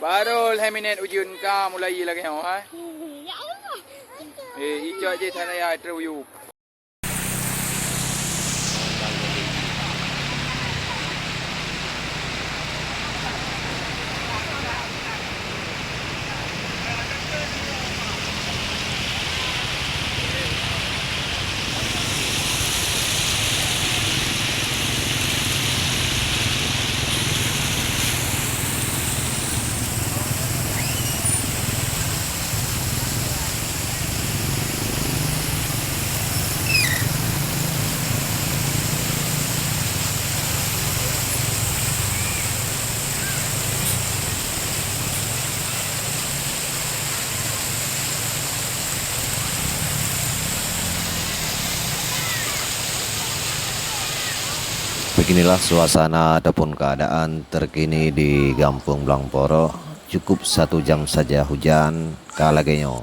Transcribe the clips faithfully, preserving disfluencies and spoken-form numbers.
Baru lhèe minèt ujeuen ka mulai lagèe nyoe, hai. Eh, icok jih tanah ya teruyup. Beginilah suasana ataupun keadaan terkini di Gampông Blang Poroh. Cukup satu jam saja hujan ka lagèe nyoe.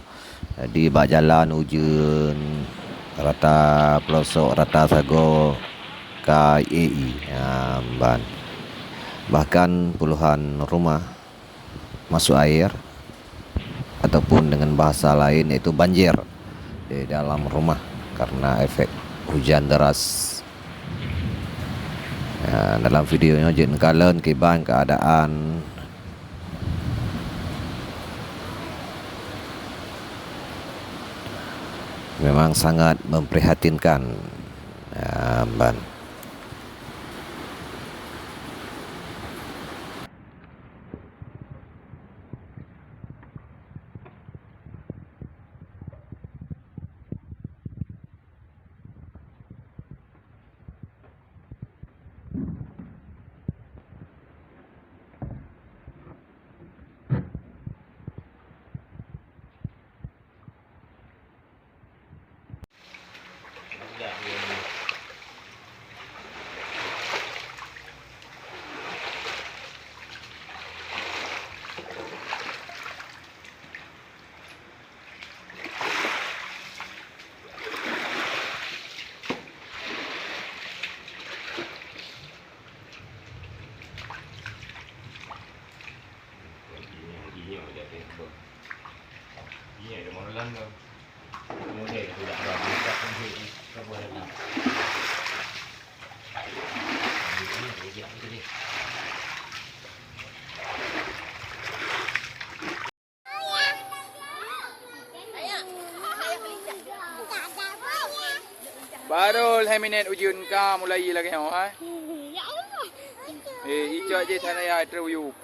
Jadi, bak jalan ujeuen, rata peulosok, rata sagoe ka ie-ie, ya, ban. Bahkan puluhan rumah masuk air, ataupun dengan bahasa lain yaitu banjir di dalam rumah karena efek hujan deras. Ya, dalam video nyoe jeuet neukalon kiban keadaan. Memang sangat memprihatinkan. Ya, ban. Baru lhèe minèt ujeuen ka mulai lagèe nyoe, hai. Eh, icok jih tanah ya teruyup.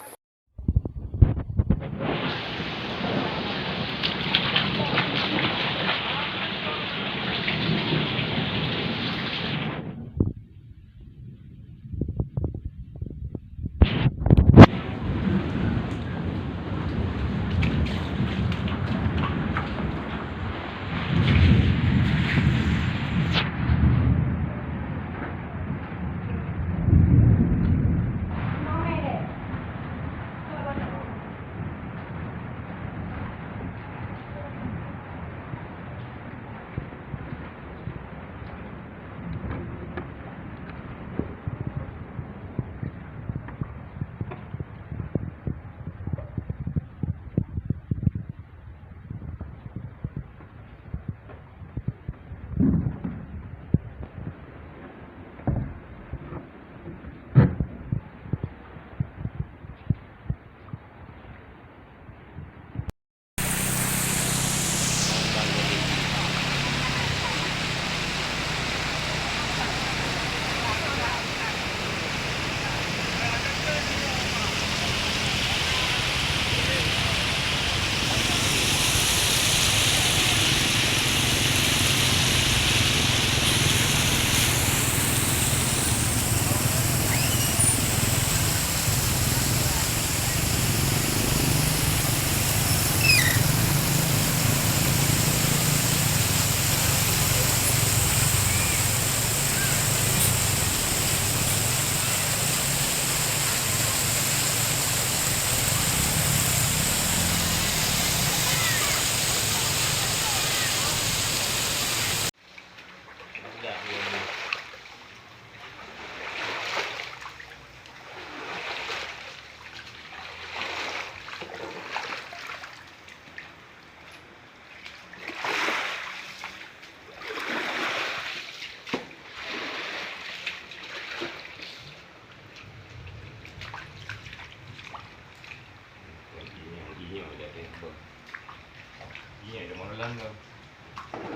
Iya, ada modelan tu.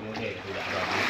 Ini tidak ada.